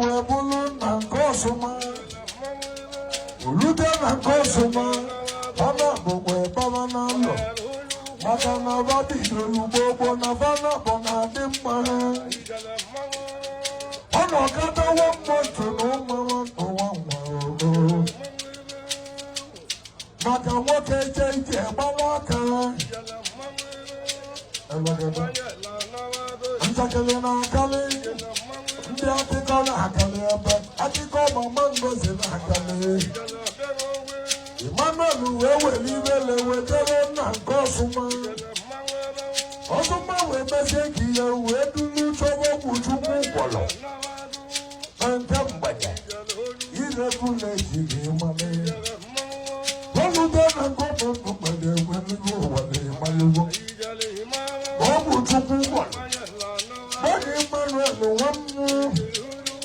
Wee bụrụ nna nke ọsụma olute na nke ọsụma fana bụkwa baba na ụlọ maka na ba bidoro gbogbo na fana bụ na-adị mma. Ọ nọkọtawo mmotu na ụmụ n'ụwa nwa maka nwoke je ije gbawa aka njakịrị na-akarị ndị akụkọ na-akarị ebe akụkọ Mama Ngozi na-akarị. Emmanuel wee were ibele wejere nna nke ọsụma ọsụma wee mezie ka ihe wee duru chọba ọgwụ Chukwu gwọrọ na nke mgbede irebula ejiri.